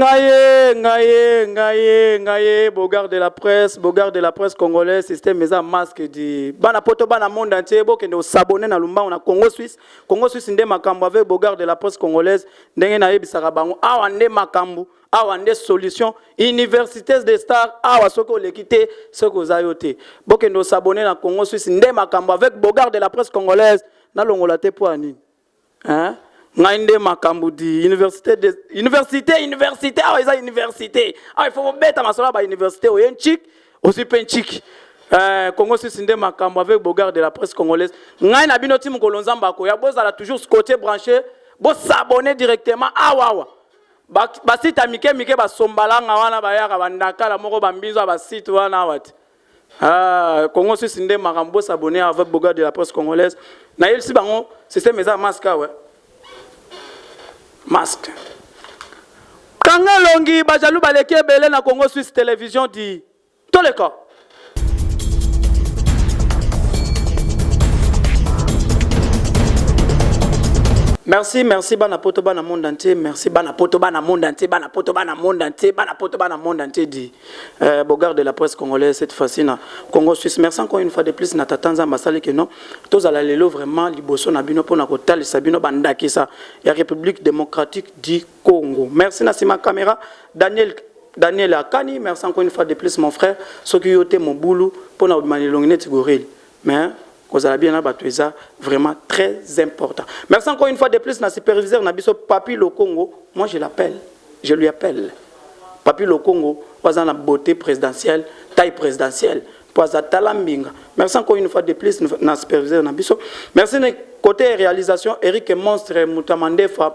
Ngaye, ngaye, ngaye, ngaye, Bogard de la presse, Bogard de la presse congolaise, système eza masque di bana poto bana monde entier bokende s'abonner na Lumbango na Congo Suisse. Congo Suisse nde makambo avec Bogard de la presse congolaise ndenge nayebisaka bango awa nde makambo, awa nde solution université des stars awa soki oleki te soki oza yo te. Bokende s'abonner na Congo Suisse nde makambo avec Bogard de la presse congolaise nalongola te po nini? Hein? Ngai nde makambo di université de université université awa eza université awa il faut kobeta masolo ya bauniversité oye ncik ozwi mpe nciki. Congo Suisse nde makambo avec Bogard de la presse congolaise. Ngai na bino ti mokolo Nzambe akoya, bozala toujours scotché, branché, bosabonner directement awa awa. Basite ya mike mike basombalanga wana bayaka bandakala moko bambinzo ya basite wana awa te. Ah, Congo Suisse nde makambo, bosabonner avec Bogard de la presse congolaise. Nayebisi bango système eza masque awa, masque kanga elongi, bajaloux baleki ebele na Congo Suisse Télévision di toleka. Merci, merci bana poto bana monde entier, merci bana poto bana monde entier, bana poto bana monde entier, bana poto bana monde entier dit Bogard de la presse congolaise cette fois-ci na Congo Suisse. Merci encore une fois de plus na tata Nzambe asali que non tozala lelo vraiment liboso na bino mpona kotalisa bino bandakisa ya République démocratique du Congo. Merci na nsima caméra Daniel Daniel Akani, merci encore une fois de plus mon frère. Soki yo te mobulu mpona kobima elongi neti gorille, mais kozala bien na bato eza vraiment très important. Merci encore une fois de plus na superviseur na biso Papi Lokongo. Moi je l'appelle, je lui appelle Papi Lokongo, oza na beauté présidentielle, taille présidentielle po aza tala mbinga. Merci encore une fois de plus na superviseur na biso. Merci na côté réalisation Eric Monstre Mutamandefa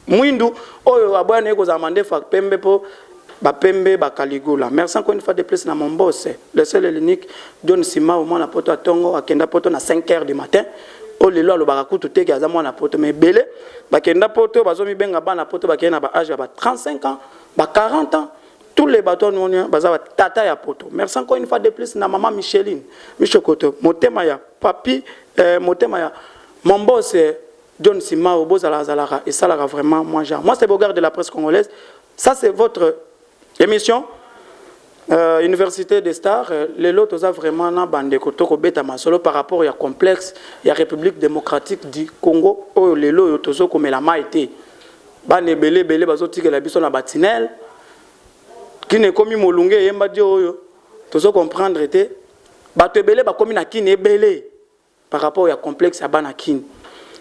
mwindu oyo aboya na ye kozala mandefa pembe mpo bapembe bakaligula. Merci encore une fois de plus na mon boss, le seul et l'unique John Simao, mwana poto atongo akenda poto na 5 heures du matin. Oyo lelo alobaka kutu teke aza mwana poto, mais ebele bakenda poto bazomibenga bana poto, bakende na baage ya ba 35 ans, ba 40 ans. Tous les bato wana baza batata ya poto. Merci encore une fois de plus na mama Micheline Michokoto, motema ya papi, motema ya mon boss John Simao. Bozala azalaka esalaka vraiment moi genre. Moi c'est Bogard de la presse congolaise, ça c'est votre émission Université des Stars. Lelo toza vraiment na bandeko, tokobeta masolo par rapport ya complexe ya République démocratique du Congo oyo lelo oyo tozokomela mai te. Bana ebele ebele bazotikela biso na batinele kini ekomi molunge eyemba dio oyo tozocomprendre te. Bato ebele bakomi na kini ebele par rapport ya complexe ya bana kini.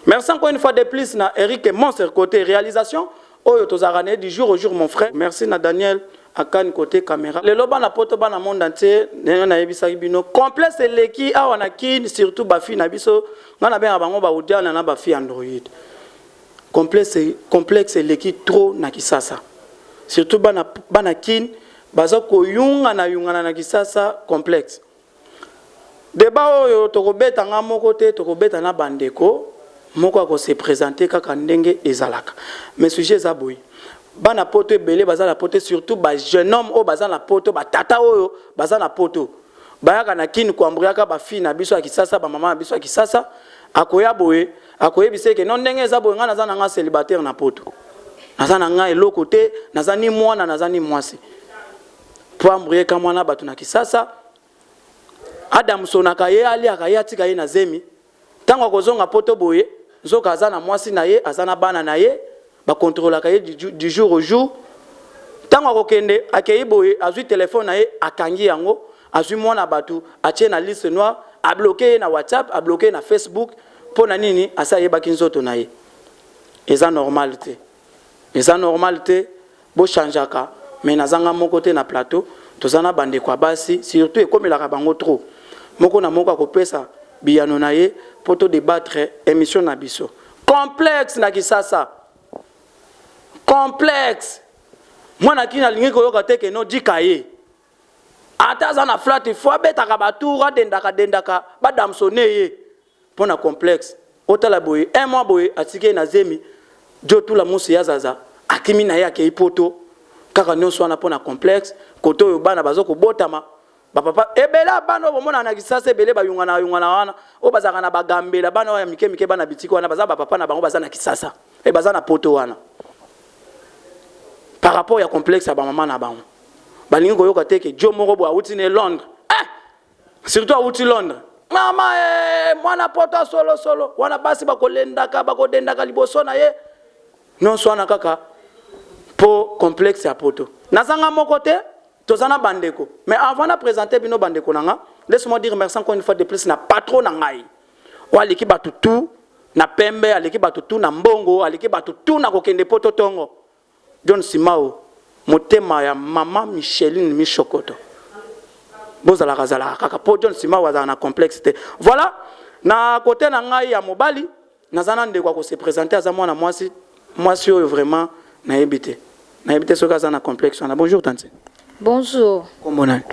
Merci encore une fois de plus na Eric Monster côté réalisation oyo tozalaka na ye du jour au jour, mon frère. Merci na Daniel Akani côté caméra. Lelo bana poto bana monde entier, ndenge nayebisaki bino, complexe eleki awa na kini, surtout bafille na biso. Ngai nabengaka bango baudiana na bafille android. Complexe, complexe eleki trop na Kisasa, surtout bana, bana kini baza koyungana yungana na Kisasa. Complexe, débat oyo tokobeta nga moko te, tokobeta na bandeko moko akose présenter kaka ndenge ezalaka. Mais sujet eza boye: bana poto ebele baza na poto, surtout bajeune homme oyo baza na poto, batata oyo baza na poto bayaka na kini koembrouillaka bafille na biso ya Kisasa, bamama na biso ya Kisasa. Akoya boye, akoyebisa eke no ndenge eza boye, ngai naza na nga célibataire na poto, naza na ngai eloko te, naza ni mwana, naza ni mwasi, po embrouilleka mwana bato na Kisasa. Adam sonaka ye, aliaka ye, atika ye na zemi. Ntango akozonga poto boye, nzoka aza na mwasi na ye, aza na bana na ye, bakontrolaka ye du jour au jour. Ntango akokende, akei boye, azwi telefone na ye, akangi yango, azwi mwana bato, atie na liste noire, abloquer ye na WhatsApp, abloquer ye na Facebook. Mpo na nini? Asi ayebaki nzoto na ye. Eza normal te, eza normal te, bochangeaka. Mais nazanga moko te na plateau, toza na bandeko ya basi, surtout ekomelaka bango trop. Moko na moko akopesa biyano na ye mpo todébattre émission na biso. Complexe na Kisasa, complexe, mwana kini alingi koyoka te keno dika ye ata aza na flat fo abetaka batour, adendaka dendaka, badamsone ye mpo na complexe. Otala boye, un mois boye, atiki ye na zemi, dio tula musi ya zaza, akimi na ye, akei poto kaka. Nyonso wana mpo na complexe. Kote oyo bana baza kobotama, bapapa ebele ya bana oyo bomona na Kisasa ebele bayungana yungana wana, oyo bazalaka na bagambela, bana oyo ya mike mike, bana bitiki wana, baza bapapa na bango baza na Kisasa e baza na poto wana. Par rapport ya complexe ya bamama na bango, balingi koyoka te ke jo moko boye awuti ne Londres, eh! Surtout awuti Londres, mama eh, mwana poto solo solo wana, basi bakolendaka, bakodendaka liboso na ye nyonso wana kaka mpo complexe ya poto. Nazanga moko te, toza na bandeko. Mais avant na présenter bino bandeko na nga, laisse-moi dire merci encore une fois de plus na patron na ngai oyo aleki bato tu na pembe, aleki bato tu na mbongo, aleki bato tu na kokende poto ntongo, John Simao, motema ya mama Micheline Mishokoto. Bozalaka zalaka kaka mpo John Simao azala na complexe te. Voilà, na kote na ngai ya mobali, naza na ndeko akose présenter. Aza mwana mwasi, mwasi oyo vraiment nayebi te, nayebi te soki aza na complexe wana. Bonjour tante. Bonjour. Kombo nani?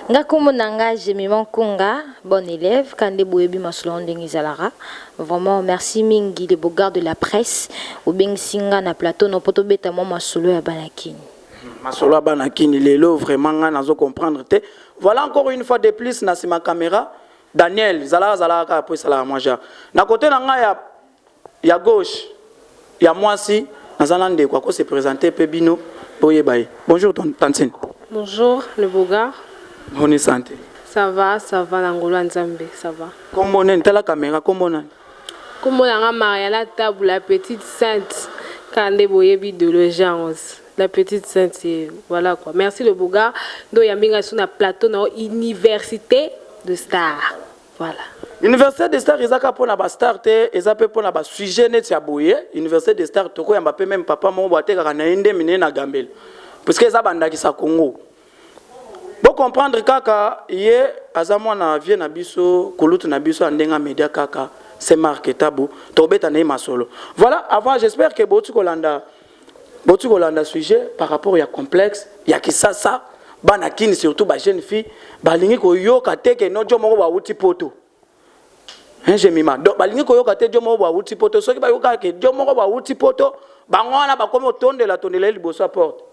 Nga kombo na nga Jemima Nkunga, bon élève, kande boyebi masolo ndenge ezalaka. Vraiment merci mingi le beau de la presse obengisi nga na plateau no po tobeta mwa masolo ya bana Kini. Masolo ya bana Kini lelo, vraiment nga nazo comprendre te. Voilà, encore une fois de plus, na nsima caméra Daniel zalaka zalaka kaka po esalaka mwa genre. Na kote na ngai ya gauche ya mwasi, naza na ndeko akose présenter mpe bino boyeba ye. Bonjour tantine. Bonjour, le beau gars. Boni santé? Ça va, ça va, na ngolo ya Nzambe, ça va. Kombo nani? Tala caméra, kombo nani? Kombo nanga Mariana Tabou, la petite sainte. Kande boyebi idéologie yango. La petite sainte, et voilà quoi. Merci le beau gars. Ndo yambinga sur na plateau na université de star. Voilà. Université de star eza kaka mpona bastar te, eza mpe mpona basujet neti ya boye. Université de star, tokoyamba mpe même papa moko boye atekaka na ye nde minene na Gambela, puisque eza bandakisa Congo. Bocomprendre kaka, ye aza mwana vie na biso, kulutu na biso ya ndenge ya media, kaka c'est Marc Tabu, tobeta na ye masolo. Voilà, avant, j'espère que boti kolanda, boti kolanda sujet par rapport ya complexe ya Kisasa. Bana Kini, surtout bajeune fille, balingi koyoka te ke no jo moko bawuti poto. Hein, Jemima? Donc balingi koyoka te jo moko bawuti poto. Soki bayokaka ke jo moko bawuti poto, bango wana bakomi otondela tondela ye liboso ya porte,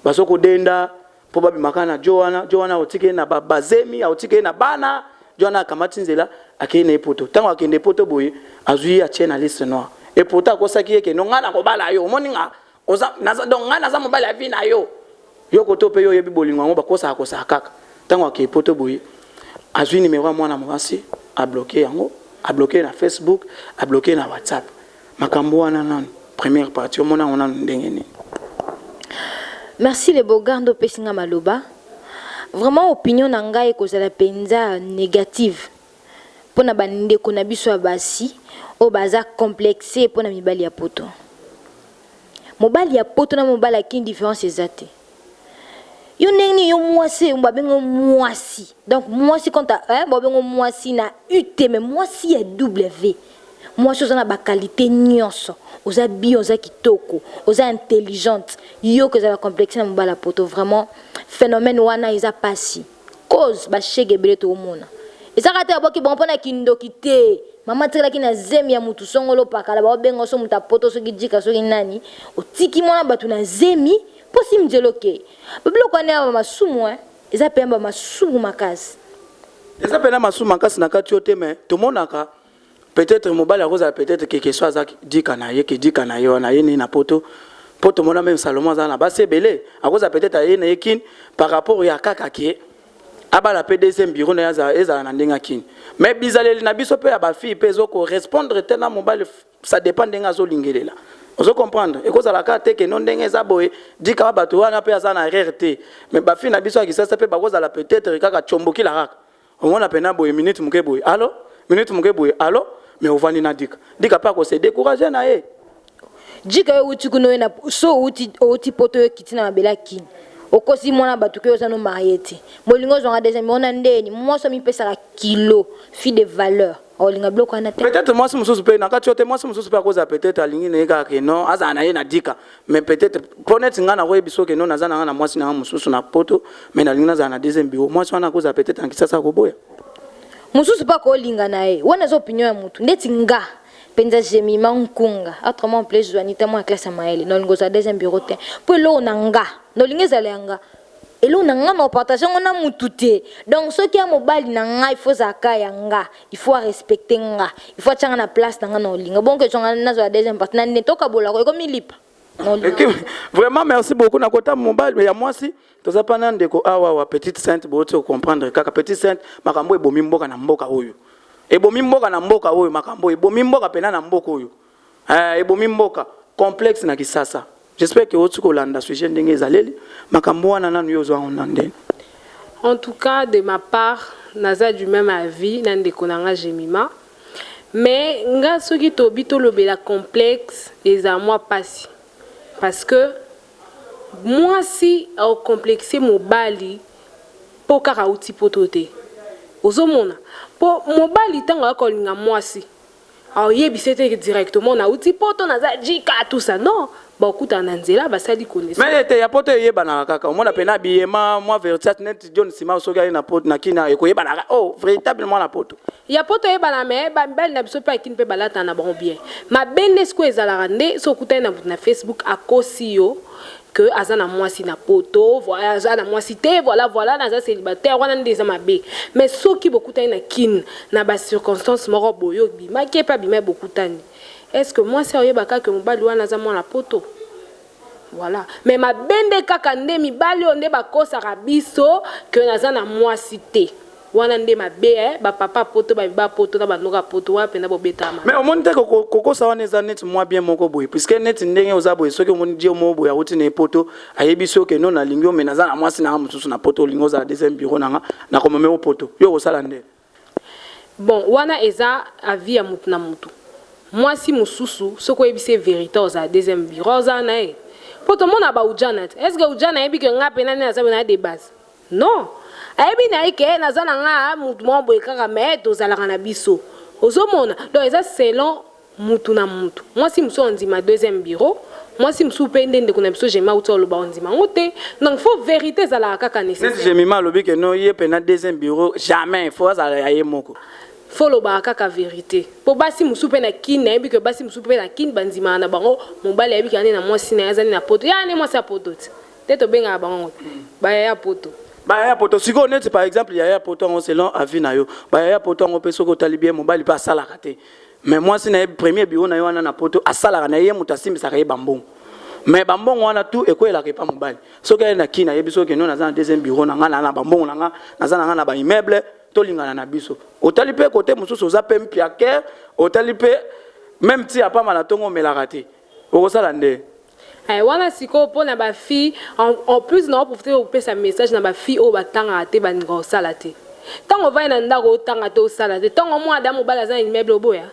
bazo kodenda mpo babimaka na jo wana. Jo wana aotiki ye na bazemi, aotiki ye na bana. Jo wana akamati nzela, akei na ye poto. Ntango akende poto boye, azwi ye, atie na liste noire. Et pourtant akosaki ye ke no, ngai nakobala yo, omoni nga oza, naza, donc ngai naza mobali ya vie na yo. Yo koto mpe yo oyebi bolingo yango, bakosaka kosaka kaka. Ntango akei poto boye, azwi nimero ya mwana mwasi, abloquer yango, abloquer na Facebook, abloquer na WhatsApp. Makambo wana nanu, première partie, omona yango nanu ndenge nini? Merci le beau gars ndo opesi nga maloba. Vraiment, opinion na ngai ekozala mpenza négative mpona bandeko na biso ya basi oyo baza complexe mpona mibali ya poto. Mobali ya poto na mobali akini, différence eza te. Yo ndenge nini yo mwasi babengo mwasi, donc mwasi quand babengo mwasi na ut, mais mwasi ya w, mwasi oza na baqualité nyonso, oza bien, oza kitoko, oza intelligente, yo kozala complexe na mobali ya poto, vraiment phénomène wana eza pasi. Cause bashege ebele toomona, ezaka te baboki bango mpona kindoki te. Mama atikalaki na zemi ya mutu songolo pakala, baobenga so moto apoto, soki jika, soki nani, otiki mwana bato na zemi mpo si nzela okei. Babiloko wana ya bamasumu, eza mpe ya bamasumu makasi. Eza mpena masumu makasi na kati yo te, mais tomonaka peut-être mobali akozala peut-être keke so aza dika na ye, ke dika na ye wana ye nini na poto, mpo tomona même Salomo aza na basi ebele. Akozala peut-être aye na ye Kini par rapport ya kaka ke abala mpe deuxième bureau na ye ezala na ndenge akini. Mais bizaleli na biso mpe ya bafille mpe ezokorespondre te na mobali, ça dépend ndenge azolingelela, ozo comprendre. Ekozala kaka te ke no ndenge eza boye, dika bato wana mpe aza na erreur te. Mais bafille na biso ya Kisasa mpe bakozala peut-être kaka tiombokila kaka, omona pena boye, minute moke boye alo, minute moke boye alo, mais ovandi na dika, dika mpe akose décourage na ye. Jika yo outi kuna, oye na so outi poto, oyo ekiti na mabele akini, okosi mwana bato ke oza no marié te. Bolingo ozwanga deuxième ona ndeni mwasi amipesaka kilo, fille de valeur olinga biloko wana te. Peut-être mwasi mosusu mpe na kati yo te, mwasi mosusu mpe akozala peut-être alingi na ye kaka ke non, azala na ye na dika. Mais peut-être mpo neti ngai nakoyebi soki non, naza na ngai na mwasi na ngai mosusu na poto, mais nalingi nazala na deuxième bureau, mwasi wana akozala peut-être na Kisasa, akoboya. Mosusu mpe akolinga na ye wana, eza opinion ya motu. Ndeti nga mpenza Jemima Nkunga, autrement appelé Joanita, mwa ya classe ya mayele, naolinga ozala deuxième bureau te, mpo eloko na nga naolinga ezala ya nga, eloko na nga na opartage yango na mutu te. Donc soki ya mobali na ngai, il faut ezalaka ya nga, il faut arespecte nga, il faut atianga na place na nga. Na olinga bongo ezwanga nazwa deuxième partie na nde tokabolako, ekomi lipa. Vraiment, merci beaucoup. Na kota mobali ya mwasi, toza pa na ndeko awa wa petite sainte. Boti comprendre kaka petite sainte. Makambo ebomi mboka na mboka oyo, ebomi mboka na mboka oyo, makambo ebomi mboka pena na mboka oyo, ebomi mboka, complexe na Kisasa. J'espère que oti kolanda sujet ndenge ezaleli. Makambo wana nanu, yo ozwa yango na ndenge? En tout cas, de ma part, naza du même avis na ndeko na nga Jemima. Mais nga, soki tobi tolobela complexe, eza mwa pasi, parce que mwasi akocomplexe mobali mpo kaka auti poto te. Ozomona, mpo mobali ntango ayaka kolinga mwasi, aoyebisa te directement nauti poto, naza jika, tout ça. Non, bakutana na nzela, basali connaissance. Mais ete ya poto eyebanaka kaka. Omona pena biyema mwa veritas neti John Nsima, soki aye na poto na kina, ekoyebanaka, oh, véritablement na poto. Ya poto eyebana, me bamibali na biso mpe akini mpe balatana na bango bien. Mabe nde sikoyo ezalaka nde so okutani na moto na Facebook, akosi yo que aza na mwasi na poto, voilà, aza na mwasi te, voilà, voilà, naza célibataire. Wana nde eza mabe. Mais soki bokutani na kine na bacirconstance moko boye, obimaki epe abima, bokutani, est ce que mwasi ayebaka ke mobali wana aza mwana poto? Voilà. Mais mabe nde kaka nde mibali oyo nde bakosaka biso ke naza na mwasi te. Wana nde mabe, eh? Bapapa poto, babiba poto na bandoka poto, wana mpenza bobetama. Mais omoni te kokosa wana eza neti mwa bien moko boye, puisque neti ndenge oza boye, soki omoni dio moko boye awuti na poto, ayebi soki no nalingi yo, me naza na mwasi nanga mosusu na poto, olingi ozala deuxième bureau nanga, nakomeme yo poto, yo kosala nde? Bon, wana eza avis ya mutu na mutu. Mwasi mosusu, soki oyebisi ye vérité, ozala deuxième bureau, ozala na ye. Mpo tomona baujana te. Est ce que ujana ayebi ke nga mpena nde naza na de base? Non, ayebi na ye ke naza na nga mutu moko boye kaka, me tozalaka na biso. Ozomona, donc eza selon mutu na mutu. Mwasi mosusu ondima deuxième bureau, mwasi mosusu mpe nde ndeko na biso Jema auti oloba, ondima yango te. Donc faut vérité ezalaka kaka neti nécessaire. Jemima alobi ke no, ye mpena deuxième bureau jamais, faut azala ya ye moko. Faut lobaka kaka vérité, mpo basi mosusu mpe na kini, nayebi ke basi mosusu mpe na kini bandimaka na bango mobali ayebi ke ane na mwasi na ye azali na poto, ya ne mwasi ya poto ti te, tobengaka bango bayaya poto. Bayaya poto. Sikoyo neti par exemple yaya poto yango, selon avis na yo, bayaya poto yango mpe, soki otali bien, mobali mpe asalaka te, mais mwasi na ye premier bureau na ye wana na poto asalaka na ye, ye moto asimbisaka ye bambongo, mais bambongo wana tout ekweyelaka epa mobali. Soki aye na kini, ayebi soki no naza na deuxième bureau na nga, na bambongo na nga, naza na nga na baimmeuble, tolingana na biso. Otali mpe kote mosusu, oza mpe mpiaker, otali mpe même ti apamba na ntongo omelaka te, okosala nde? Wana sikoyo mpona bafille en plus, na oprofite kopesa message na bafille oyo batangaka te, balinga kosala te. Ntango ovandi na ndako, otanga te, osala te, ntango mwana da mobali aza na immeuble, oboya?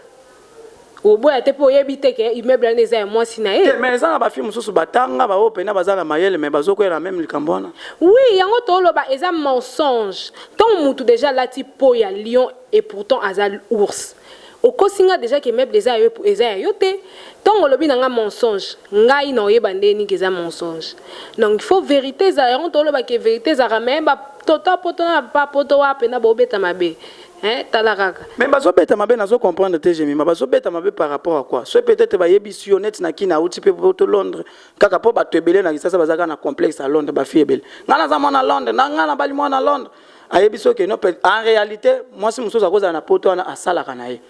Oboya te, mpo oyebi te ke immeuble wana eza ya mwasi na ye. Mais eza na bafille mosusu batanga, baoyo mpena baza na mayele, mais bazokwela même likambo wana. Oui, yango toloba eza mensonge. Ntango mutu déjà alati peau ya lion et pourtant aza ours, okosi nga déjà ke meuble eza ya yo, eza ya yo te. Ntango olobi na nga mensonge, ngai na oyeba nde nini eza mensonge. Donc il faut vérité ezala. Yango toloba ke vérité ezalaka. Mais batota poto na bapa poto wa mpena bobeta mabe, hein, tala kaka. Mais bazobeta mabe, nazo comprendre te, Jemima. Bazobeta mabe par rapport à quoi? So peut-être bayebisi yo neti na kini auti mpe poto Londres kaka, mpo bato ebele na Kisasa baza kaka na complexe ya Londres. Bafille ebele, ngai naza mwana Londres, na ngai nabali mwana Londres, ayebi soki no. En réalité, mwasi mosusu akozala na poto wana, asalaka na ye,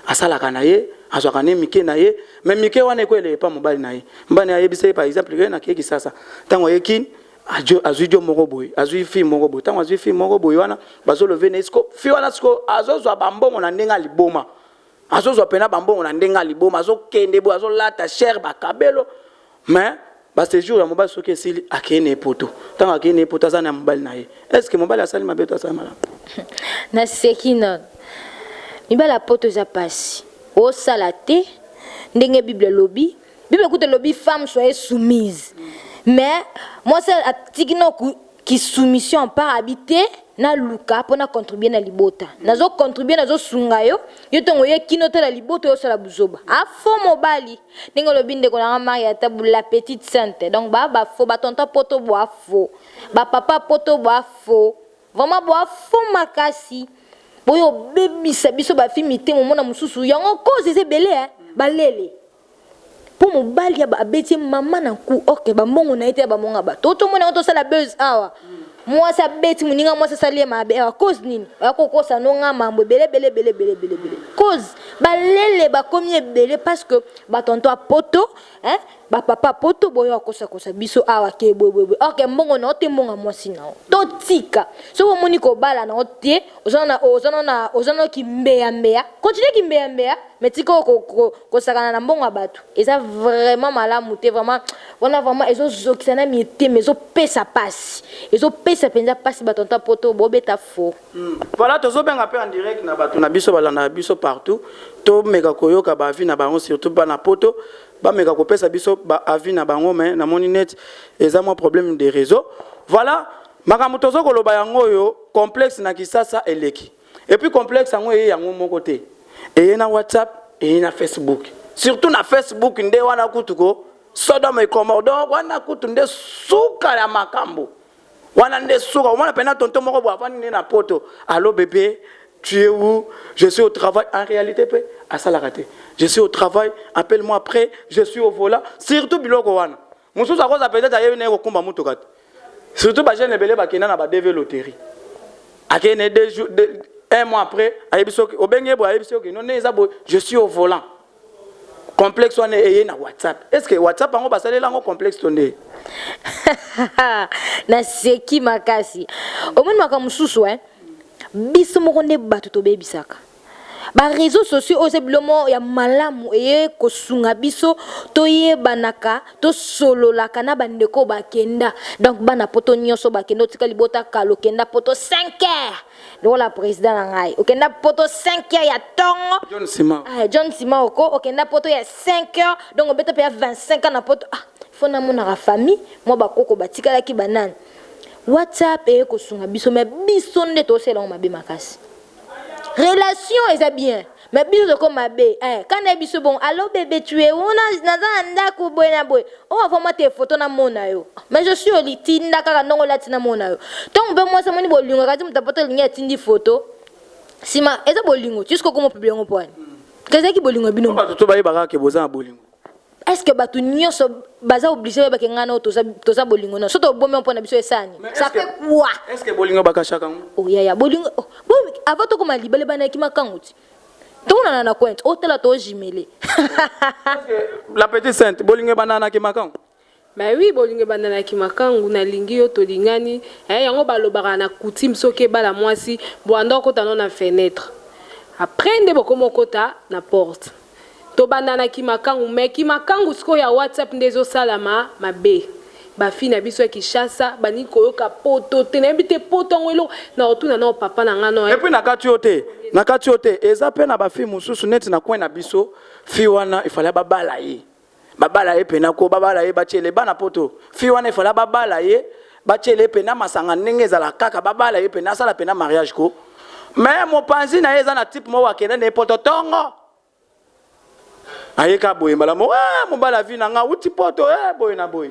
asalaka na ye, azwaka ne mike na ye, mais mike wana ekwele epa mobali na ye. Mobali ayebisa ye par exemple ke nakei Kisasa. Ntango aye kini, azwi dio moko boye, azwi fille moko boye. Ntango azwi fille moko boye wana, bazolove na ye. Siko fille wana siko azozwa bambongo na ndenge ya liboma, azozwa mpena bambongo na ndenge ya liboma, azokende boye, azolata cher, bakabelo. Mais baséjour ya mobali soki esili, akei na epoto. Ntango akei na epoto, aza na mobali na ye. Est ce que mobali asali mabe to asali malamu? Naseki nano. Mibali ya poto eza mpasi. Osala te ndenge Bible elobi. Bible kuta elobi: "Femme, soyez soumise." Mais mwasi atiki no kisoumission par abi te, naluka mpo na contribue na libota, nazocontribue, nazosunga yo. Yo ntongo ye kino te na libota, oyosala buzoba afo mobali. Ndenge olobi, ndeko nanga Maria Tabu, la petite sainte, donc baa bafo, batonton poto boa fo, bapapa poto boa fo, vraiment boa fo makasi. Boyo obebisa biso bafille mitema. Omona mosusu yango cause eza ebele, eh? Balele mpo mobali abeti ye mama na nku, orke bambongo na ye te ya bamonga bato. Otomona yango, tosala buzz awa. Mwasi abeti moninga, mwasi asali ye mabe awa, cause nini? Oya kokosa no nga mambo ebele ebele ebele ebele ebele ebele. Cause balele bakomi ebele parce que batonto ya poto, hein, bapapa poto boyo akosakosa biso awa ke boyeboyeboye, or ke mbongo na yo te, mbongo ya mwasi na yo. Totika. Soki omoni kobala na yo te, oza na kimbeyambeya, continue kimbeyambeya, mais tika oyo kosakana na mbongo ya bato. Eza vraiment malamu te, vraiment. Wana vraiment ezozokisa na mitema, ezopesa pasi, ezopesa mpenza pasi. Batonto poto bobeta faux. Voilà, tozobenga mpe en direct na bato na biso balandaka biso partout. Tomeka koyoka baavis na bango, surtout bana poto, bameka kopesa biso baavis na bango. Mais namoni net eza mwa problème de réseau. Voilà, makambo tozo koloba yango oyo, complexe na Kisasa eleki. Et puis complexe yango eye yango moko te, eye na WhatsApp, eye na Facebook. Surtout na Facebook nde wana kutu ko Sodome et Gomorrhe. Donc wana kutu nde suka ya makambo, wana nde suka. Omona mpena tonto moko boye avandi nde na poto: "Allo bébé, tu es où?" "Je suis au travail." En réalité mpe asalaka te. "Je suis au travail, appelle-moi après, je suis au volant." Surtout biloko wana mosusu akoza peut-être ayebi naye kokumba motuka te. Surtout bajeune ebele bakenda na baDV loterie, akende 2 jours, un mois après, ayebi soki obengi ye boye, ayebi soki no nde eza boye: "Je suis au volant." Complexe wana eye na WhatsApp. Est ce que WhatsApp yango basalela yango complexe to nde? Naseki makasi. Omoni makambo mosusu, eh? Biso moko nde bato tobebisaka baréseaux sociaux oyo. Eza bilomo ya malamu, eye kosunga biso toyebanaka, tosololaka na bandeko bakenda. Donc bana poto nyonso bakenda, otika libota kala, okenda poto 5 heures lokola président na ngai, okenda poto 5 heures ya ntongo. John Sima. Ah, John Sima oko okenda poto ya 5 heures, donc obeta mpe ya 25 ans na poto. Ah, fo namonaka famille mwa bakoko batikalaki banani. WhatsApp eye kosunga biso, mais biso nde tosala yango mabe makasi. Relation eza bien, mais biso toko mabe. Eh, kana biso bon: "Allo bébé, tu es où?" "Naza na ndako boye na boye." "O avant moi te photo namona yo." "Mais je suis oli." "Tinda kaka ndongo olati namona yo." Ntongo mpe mwasi amoni bolingo kati moto apoto olingi, atindi photo. Nsima eza bolingo jusqu'au komo publie yango po wani kezalaki bolingo bino. Bato to bayebaka ke boza na bolingo. Est ce que bato nyonso baza obligé bayebake ngai nao toza bolingo? Non, so tobomi mpo na biso esani. Ça fait quoi? Est ce que bolingo bakashaka ngo? Oh yaya, bolingo, oh, bo, avant tokoma libala, banayaki makangu ti tomonana na cointe otala tojimele. La petite sainte, bolingo ebandanaki makangu? Ben oui, bolingo ebandanaki makangu. Nalingi yo, tolingani. Eh, yango balobaka na coutume, soki ebala mwasi bwanda okota no na fenêtre, après nde bokoma okota na porte. Tobandanaki makangu, mais kimakangu sikoyo ya WhatsApp nde ezosalama mabe. Bafille na biso ya Kinshasa baningi koyoka poto te. Nayebi te poto yango eloko na kotuna nao papa na nga no. Et puis na kati oyo te, na kati oyo te, eza mpe na bafille mosusu neti na coin na biso. Fille wana efale babala ye, babala ye mpena ko babala ye, batiele bana poto. Fille wana efale babala ye, batiele ye mpena masanga ndenge ezala kaka, babala ye mpena, asala mpena mariage ko. Mais mopanzi na ye eza na type moko akende na ye poto ntongo, ayeka boye mbala moko: "Eh, mobali avi na nga uti poto." Eh, boye na boye,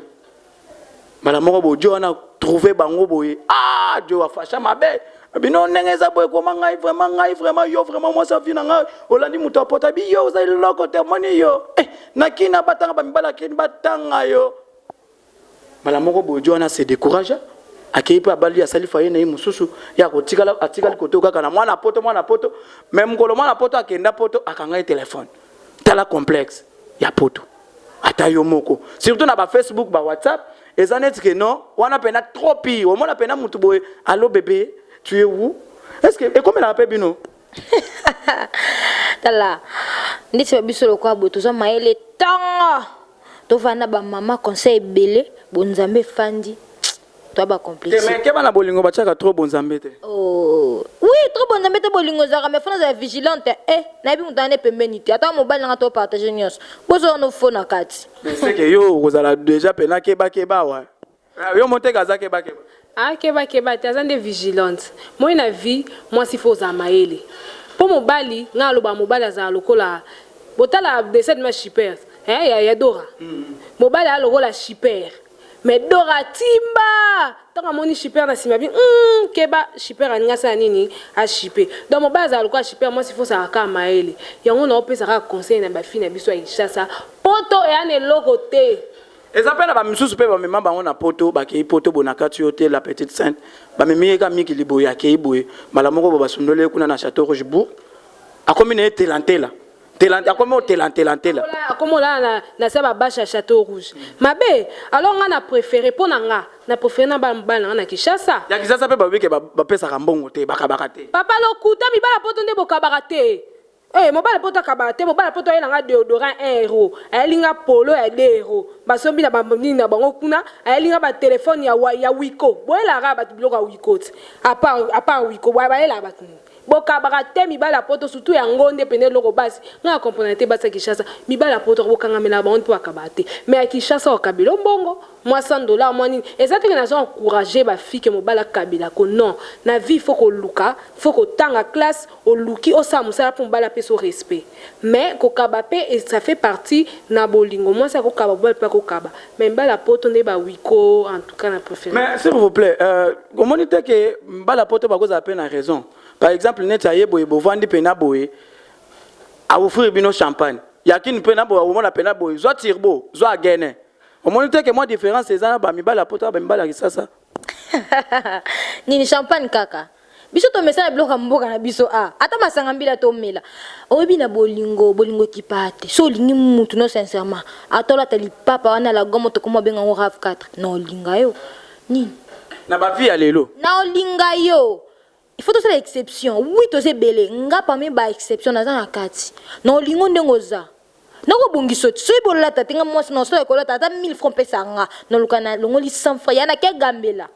mbala moko bojo wana trouve bango boye. Ah, jo afasha mabe bino ndenge eza boye. Koma ngai vraiment, ngai vraiment, yo vraiment mwasi avi na ngai olandi moto apota bi, yo oza eloko te. Omoni yo, eh, nakini batanga bamibali akini batanga yo. Mbala moko boye jo wana se décourage, akei mpe abali, asali foyer na ye mosusu ya kotikala, atikali kote kaka na mwana poto, mwana poto. Mais mokolo mwana poto akenda poto, akanga ye telefone. Tala complexe ya poto, ata yo moko, surtout na baFacebook, baWhatsApp, eza neti ke non, wana mpena trop pire. Omona mpena mutu boye: "Allo bébé, tu es où?" Est ce que ekomelaka mpe bino? Tala ndeti babiso lokola boye, toza mayele ntongo, tovanda bamama conseil ebele, bonzambe efandi, toya bacomplexe. Mais keba na bolingo, batiaka trop bonzambe te. Oh. Oui, trop bonzambe te. Bolingo ezalaka, mais fona azala vigilante. E nayebi moto wana pembeni te, ata mobali nanga topartage nyonso, bozala no fo na kati. Mais c'est que yo okozala déjà mpena kebakeba wa yo moteka aza kebakeba. Akebakeba te, aza nde vigilante. Moi na vie, mwasi fo ozala mayele mpo mobali ngai aloba mobali azala lokola botala dessin ma Shipper, eh, ya Dora. Mobali aza lokola Shipper, mais Dora timba ntango amoni Shipper na nsima bi keba, Shipper alingi asala nini? Ashipe. Donc mobali azala lokola Shipper, mwasi fo ozala kaka mayele. Yango na opesa kaka conseil na bafille na biso ya Kinshasa: poto eya na eloko te. Eza mpe na bamisusu mpe bamema bango na Poto, bakei Poto boye na kati yo te, la petite sainte, bamemi ye ka mikili boye, akei boye mbala moko bo basundoli ye kuna na Château Rouge bourg, akomi na ye telantela tela, akomi otelantela ntela. Akomi olala na se ya babâches ya Château Rouge, mabe. Alors nga na préféré, mpo na nga na préféré na bala mobali na nga na Kinshasa. Ya Kinshasa mpe balobi ke bapesaka mbongo te, bakabaka te. Papa, lokuta. Mibala Poto nde bokabaka te. Eh, mobali Poto akabaka te. Mobali Poto ayelanga déodorant 1 euro, ayelinga polo ya 2 euro, basombi na banini na bango kuna, ayelinga batelefone ya Wiko. Boyelaka bato biloko ya Wiko ti à part Wiko bayelaka bato nini? Bokabaka te mibali ya Poto, surtout yango nde pene eloko basi ngai ya comprendre te. Basi ya Kinshasa, mibali ya Poto bokangamelaka bango mpo bakabaka te, mais ya Kinshasa okabela mbongo mwa 100 $, mwa nini. Eza teke nazo encourage bafille ke mobali akabelako, non. Na vie faut koluka, faut kotanga classe, oluki osala mosala mpo mobali apesa respect. Mais kokaba mpe, ça fait partie na bolingo. Mwasi akokaba, mobali mpe akokaba, mais mibali ya Poto nde bawiko. En tout cas na préféré. Mais s'il vous plaît, omoni te ke mibali ya Poto bakozala mpe na raison? Par exemple, neti aye boye, bovandi mpena boye, aoffrir bino champagne yakini mpena boye, omona mpena boye, zwa turbo, zwa agene. Omoni te ke mwa différence eza na bamibali ya Poto na bamibali ya Kisasa? Nini, champagne kaka? Biso tomesana biloko ya mboka na biso. A ata masanga mbila tomela. Oyebi, na bolingo, bolingo ekipa te. So olingi mutu no sincèrement, ata olata lipapa wana la gomo, tokoma obenga yango RAV 4, na olinga yo nini? Na bavie ya lelo. Na olinga yo. Il faut tosala exception. Oui, toza ebele, nga parmi ba exception naza na kati. Na olingo ndenge oza, nakobongisa ti soki bolata te. Nga mwasi na osala ekolata ata 1000 francs, mpesa nga naluka na longoli 100 francs ya nake gambela,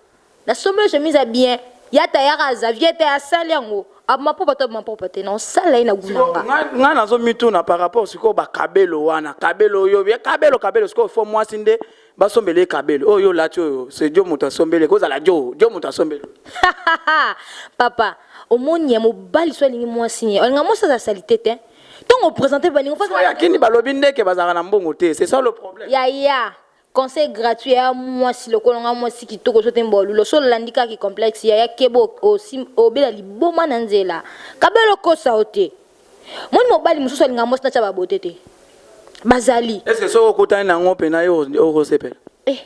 nasombeli chemise ya bien ya tayaka, aza vie te, asali yango aboma mpo bato aboma mpo te, na osala ye na guna nga. Nga nazomituna par rapport sikoyo bakabelo wana, kabelo oyo, kabelo, kabelo sikoyo, fo mwasi nde basombeli ye kabelo oyo olati oyo, se dio moto asombeli, kozala dio dio moto asombeli. Papa, omoni ya mobali so alingi mwasi nye, alinga mwasi aza saleté te. Ntongo oprésente baningo. Yakini balobi ndeke bazalaka na mbongo te, c'est ça le problème. Yaya, conseil gratuit ya mwasi lokola nga, mwasi kitoko so te, mbolulo so olandi kaka complexe, yaya, kebo obela liboma na nzela. Kabelo kosa o te. Moni mobali mosusu alinga mwasi natya babote te, bazali. Est ce que soki okutani nango mpena yo okosepela? Eh,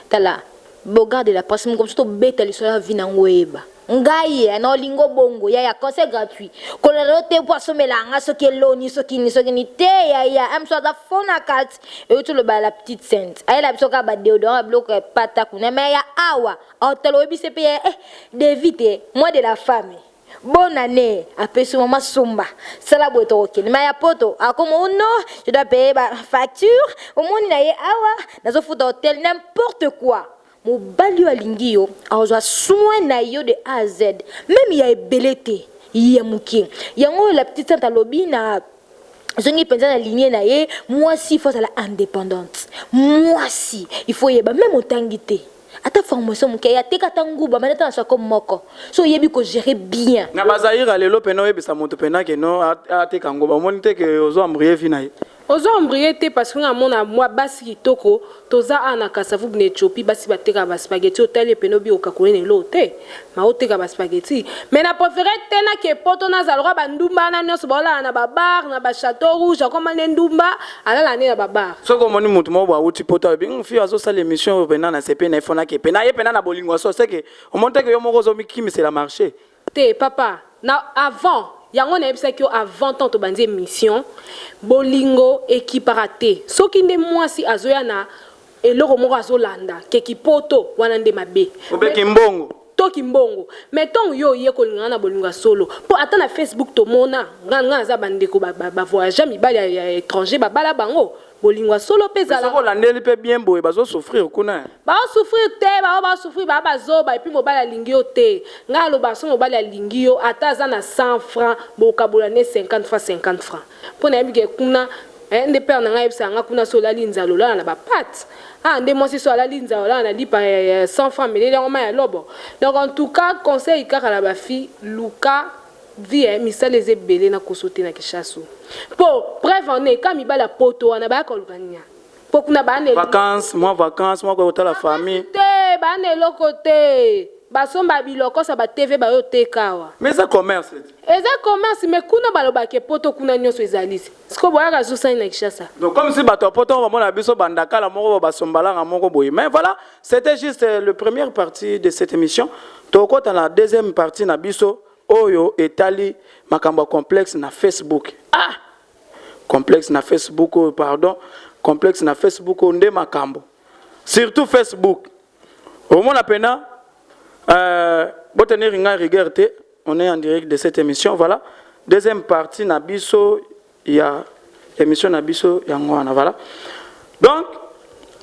tala, Beaugard de la presse, moko mosusu tobeta lisolo ya vie nango, oyeba ngai na olingo bongo. Yaya, conseil gratuit, kolanda yo te mpo asomela nga soki eloni, soki nini, soki nini te. Yaya, mosu aza fo na kati. Euti oloba, la petite sainte ayela biso kaka badéodorant, biloko epata kuna. Mais ya awa otala, oyebisi mpe ya eh, devi te, moi de la femme, bonne année, apesi mama somba, sala boye, tokokende. Ma ya Poto akoma: "Oh non, je dois payer ba facture." Omoni na ye awa nazofuta hotel, n'importe quoi. Mobali oyo alingi yo azwa soin na yo de A à Z, même ya ebele te, ya moke. Yango oyo la petite sainte alobi, na zongi mpenza na ligne na ye. Mwasi il faut azala indépendante. Mwasi il faut yeba, même otangi te, ata formation moke ya teka, ata nguba mane, ata na sako moko, so oyebi kogérer bien. Na bazaira lelo mpena oyebisa moto mpena ke no ateka nguba, omoni te ke ozo embrouiller vie na ye? Ozo embrouiller te, parce que nga mona mwa basi kitoko toza awa na Kasavubu, na Éthiopie, basi batekaka baspaghetti. Otali epene, obi okakoye na eloko te, ma oteka baspaghetti. Mais na préféré te nake Poto, nazala lokwa bandumba wana nyonso baolala na babar, na baChâteau Rouge. Akoma nde ndumba, alala nde na babar. Soki omoni motu moko boye awuti Poto, alobi: "Fille azosala émission oyo mpena na sepe na efonaki epena ye mpena na bolingo aso seke." Omoni teke yo moko ozomikimisela marché. Te papa, na avant yango nayebisaki yo avant tant tobandi émission, bolingo ekipaka te. Soki nde mwasi azoya na eloko moko, azolanda keki Poto wana nde mabe. Obeki mbongo. Toki mbongo. Mais ntongo yo oye kolingana na bolingo ya solo, mpo ata na Facebook tomona, nga naza bandeko bavoyage, mibali ya étranger babala bango, bolingo ya solo mpe ezala. Soki olandeli mpe bien boye, bazosouffrir kuna. Baosouffrir te, bao baosouffrir, baa bazoba. Et puis mobali alingi yo te. Ngai aloba, so mobali alingi yo, ata aza na 100 franc, bokabola ne 50 franc, 50 franc, mpo nayebi ke kuna nde père na ngai ayebisaka nga, kuna so olali nzala, olala na bapate. Ah, nde mwasi so alali nzala, olala na lipa ya 100 franc, meleli yango mai ya lobo. Donc en tout cas, conseil kaka na bafille: luka vie. Misala eza ebele na koso te na Kinshasa. Mpo preuve en est, ka mibali ya Poto wana bayaka koluka nini? Mpo kuna baa na Vacance, mwa vacance, mwa kotala famille. Te, baa na eloko te. Basomba bilokosa ba TV bayo teka awa. Mais eza commerce. Eza commerce, mais kuna balobaka poto kuna nyonso ezali. Siko boyaka zusani na Kinshasa. Donc comme si bato ya poto bamona biso bandakala moko basombalanga moko boye. Mais voilà, c'était juste le première partie de cette émission. Tokota na deuxième partie na biso oyo etali makambo ya complexe na Facebook. Ah! Complexe na Facebook oyo, pardon, complexe na Facebook oyo nde makambo. Surtout Facebook. Omona pena botenir ngai rigueur te, on est en direct de cette émission. Voilà, deuxième partie na biso ya émission na biso yango wana. Voilà, donc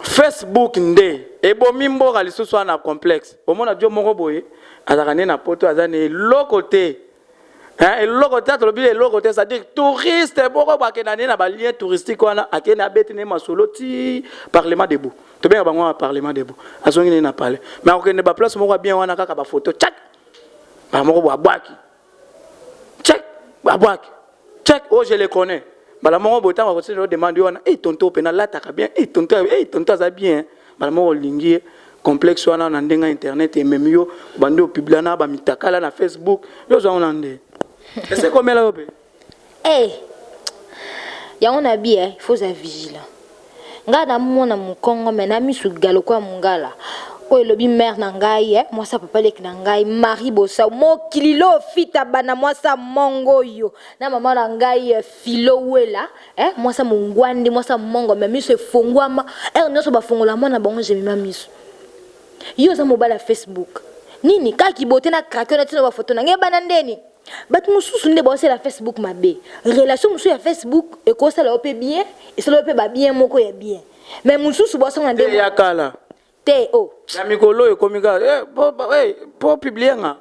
Facebook nde ebomi mboka lisusu wana complexe. Omona dio moko boye azalaka nde na poto, aza na eloko te. Hein, eloko te, tolobi eloko te, c'est-à-dire touriste moko bakenda nde na balien touristique wana, akende abeti nde masolo ti Parlement debout, tobenga bango wana Parlement debout, azongi nde na palais, mais akokende baplace moko ya bien wana, kaka bafoto tchak, bamoko bo abwaki tchak, abwaki tchak. Oh, je le connais. Mbala moko boye, ntango akosala demande wana, e tonto mpe nalataka bien, e tonto, e tonto aza bien. Mbala moko olingi ye, complexe wana na ndenge ya internet ememi yo, bandi opublier na bamitakala na Facebook. Yo ozwa ngo na nde ese komela yo mpe? Eh, yango na bi il faut oza vigilant. Ngai namona mokongo me na misu galoko ya mongala oyo elobi mare na ngai, mwasi ya papa leki na ngai Marie Bosa, mokili lo ofita bana, mwasi ya mongo oyo na mama na ngai, Filo Wela, mwasi ya mongwandi, mwasi ya mongo, me miso efongwama ere nyonso bafongola mwana bango jemima miso. Yo oza mobali ya Facebook nini? Kaka kibote na krake na ntina bafoto na ngai bana ndeni. Bato mosusu nde baosala Facebook mabe. Relation mosusu ya Facebook ekosala yo mpe bien, esala yo mpe babien moko ya bien, mais mosusu baosala nde te ya kala. Te o. Ya mikolo oyo ekomi kaka po publier nga.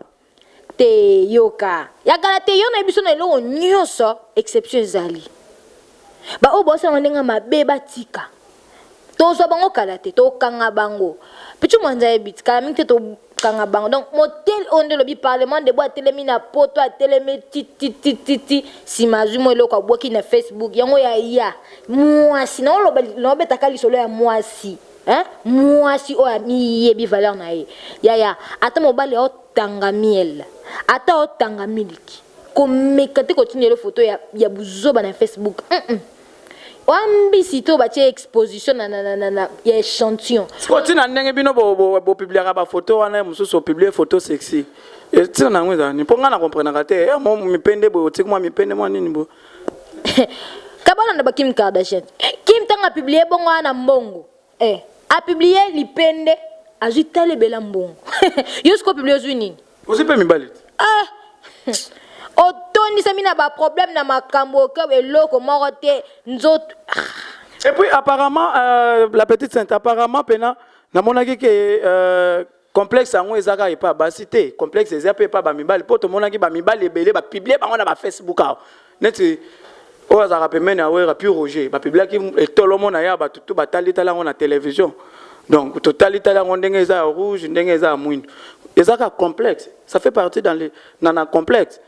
Te, yoka, ya kala te. Yo na biso na eloko nyonso exception ezali. Baoyo baosala ndenge mabe, batika, tozwa bango kala te, tokanga bango. Pichu mwanza yebi ti kala mingi te, tokanga bango. Donc motel oyo nde elobi Parlement debout, atelemi na poto, atelemi tititititi, nsima azwi mwa eloko, abwaki na Facebook. Yango ya ya mwasi naoloba, naobetaka lisolo ya mwasi, hein? Mwasi oyo amiyebi valeur na ye, yaya, ata mobali aotanga miel, ata aotanga miliki, komeka te kotindela foto ya buzoba na Facebook. Wambisi to batie exposition na ya échantillon. Sikoyo ntina ndenge bino bopubliaka bafoto wana mosusu, opublier photo sexy, ntina na yango ezala nini? Mpo ngai na comprenaka te. Mo mipende boye, otiki mwa mipende, mwa nini boye. Kabalanda ba Kim Kardashian. Kim ntango apublier bongo wana na mbongo, apublier lipende, azwi tala ebela mbongo. Yo sikoyo opublier, ozwi nini? Ozwi mpe mibali te. Ah! Otondisami na baproblème na makambo oke eloko moko te, nzoto. Et puis apparemment, la petite sainte, apparemment pena namonaki ke complexe yango eza kaka epa basi te, complexe eza mpe epa bamibali, mpo tomonaki bamibali ebele bapublier bango na bafacebook awa, neti oyo azalaka pembeni ya Wera, Pure Roger, bapubliaki etolomo na ye ya bato tu batali tala yango na télévision. Donc totali tala yango ndenge eza ya rouge, ndenge eza ya mwindu, eza kaka complexe, ça fait partie dans les, na complexe.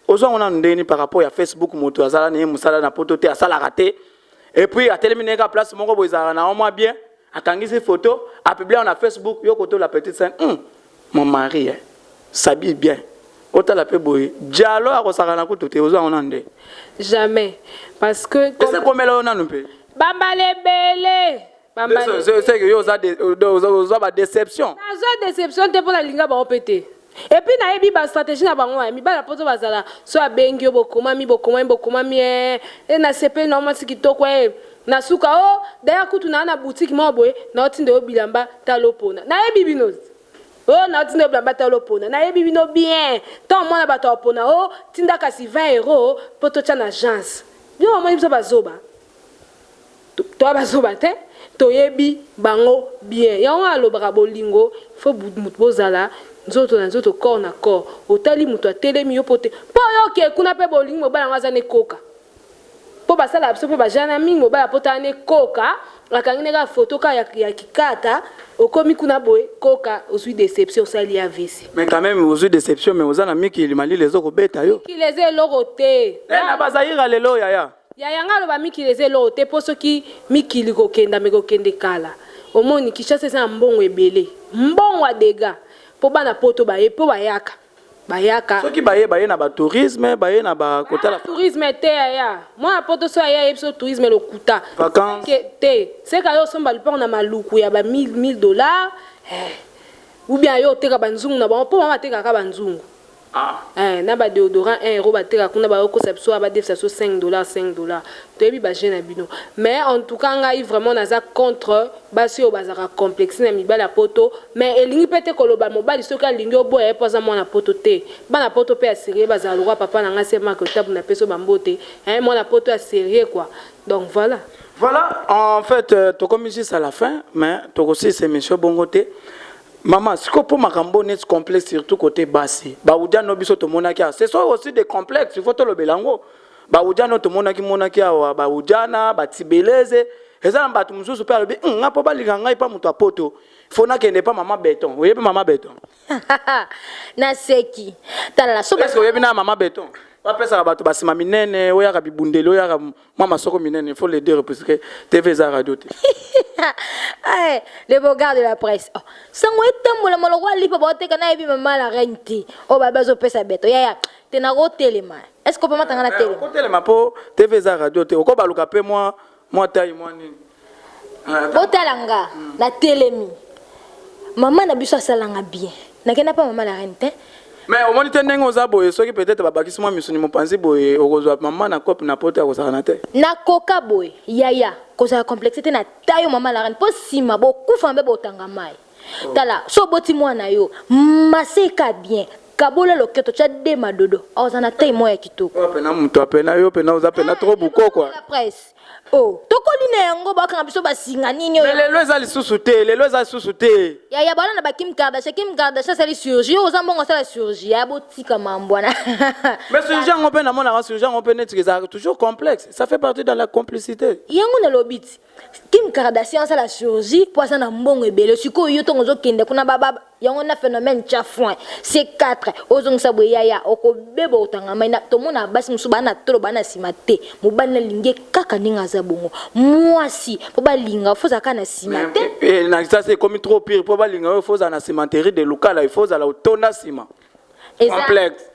Ozwa ngo nanu ndeni par rapport ya Facebook? Moto azala na ye mosala na poto te, asalaka te, et puis atelemi na ye kaka place moko boye, ezalaka na mwa bien, akangisi photo, apublier na Facebook. Yo koto la petite sainte, mon mari, eh, s'habille bien, otala mpe boye, dialo akosaka na kutu te. Ozwa ngo nanu nde? Jamais, parce que ese komela yo nanu mpe? Bambala ebele, bambala. Seke yo oza badéception? Nazwa déception te, mpo nalinga bango mpe te. Et puis nayebi bastratégie na bango ya mibali poto. Bazala so abengi yo, bokomami, bokomami, bokomami, e nasepeli na mwasi kitoko, e na suka o d'ailleurs kutu naa na boutique moko boye, naotinda yo bilamba, tala opona. Nayebi bino o naotinda yo bilamba, tala opona. Nayebi bino bien. Ntango mwana bato apona o tinda kasi 20 euro mpo totya na agence. Bino bamoni biso bazoba? Toya bazoba te, toyebi bango bien. Yango alobaka bolingo fo motu bozala nzoto na nzoto, corps na corps. Otali moto atelemi yo mpo te, mpo oyo oke kuna mpe bolingi mobali yango aza na ekoka, mpo basalaka biso mpe bajana mingi. Mobali apotala na ekoka, akangi ne kaka foto kaka ya kikata, okomi kuna boye koka, ozwi déception, osali AVC. Mais quand même ozwi déception, mais oza na mikili, malili ezokobeta yo. Mikili eza eloko te. Na bazayira lelo, yaya. Ya yanga aloba mikili eza eloko te, mpo soki mikili kokenda me kokende kala, omoni Kinshasa eza na mbongo ebele, mbongo ya dega. Mpo bana poto baye, mpo bayaka, bayaka. Soki baye, baye na batourisme, baye na bakotala. Tourisme te, yaya. Mwana poto so aya, yebi so tourisme lokuta. Vacances. Te, seka yo osomba lupango na Maluku ya ba 1000 dollars, ou bien yo oteka banzungu na bango, mpo bango batekaka banzungu. Ah. Na badéodorant 1 euro bateka kuna, bayokosa biso, badefisa so 5 dollars, 5 dollars. Toyebi baje na bino. Mais en tout cas, ngai vraiment naza contre basi oyo bazalaka complexe na mibali ya poto. Mais elingi mpe te koloba mobali soki alingi oboya ye mpo aza mwana poto te. Bana poto mpe ya sérieux bazala lokwa papa na ngai se Mark Otabu, na peso bambote. Mwana poto ya sérieux quoi. Donc voilà. Voilà, en fait, tokomi juste à la fin, mais tokosilisa émission bongo te. Mama, sikoyo mpo makambo neti complexe, surtout côté basi baudjana biso tomonaki awa, ce sont aussi des complexes, il faut tolobela yango. Baudjana tomonaki monaki awa, baudjana batibeleze, eza na bato mosusu mpe alobi: "Nga mpo balinga ngai mpa moto ya poto, faut nakende mpa mama béton." Oyebi mama béton? Naseki, tala so. Est-ce oyebi na mama béton bapesaka bato basima minene, oyaka bibundeli, oyaka mwa masoko minene? Il faut le dire, puisque TV eza radio te. Eh, le beau-gars de la presse, oh. Sango etambola moloko alipa baoteka, nayebi mama la reine te oyo babe bazopesa beto. Yaya te, nakotelema. Est ce que opema tanga na telema? Okotelema mpo TV eza radio te. Okobaluka mpe mwa tai mwa nini. Botala nga, natelemi. Mama na biso asalanga bien, nakenda mpa mama la reine te. Mais omoni te ndenge oza boye, soki peut-être babakisi mwa misuni mopanzi boye, okozwa mama na cope na poto ya kozala te. Nakoka boye, yaya. Kozala complexe te na tayo mama la reine, mpo nsima bokufa mpe botanga mai. Tala, so oboti mwana yo maseka bien, kabola loketo, tya de madodo, oza na tai moko ya kitoko. Oyo pena moto apena yo pena oza pena trop buko quoi. La presse, oh, tokoli na yango, bakanga biso basinga nini Mais oyo. Lelo eza lisusu te, lelo eza lisusu te. Yaya, bala na baKim Kardashian. Kim Kardashian asali chirurgie, oyo oza mbongo asala chirurgie ya botika mambo wana. Mais sujet yango mpe namonaka, sujet yango mpe neti ezalaka toujours complexe, ça fait partie dans la complicité. Yango nalobi ti Kim Kardashian asala chirurgie mpo aza na mbongo ebele. Sikoyo yo ntongo ozokende kuna, baba yango na phénomène tya foin C4, ozongisa boye, yaya, okobeba, otanga mai. Tomona basi mosusu baa na tolo, baa na nsima te. Mobali nalingi kaka ndenge aza bongo. Mwasi mpo balinga, faut ozala kaka na nsima te. Eh, na ça, c'est comme trop pire. Mpo balinga oyo, faut ozala na cimenterie de Lukala, il faut ozala otonda nsima. Complexe.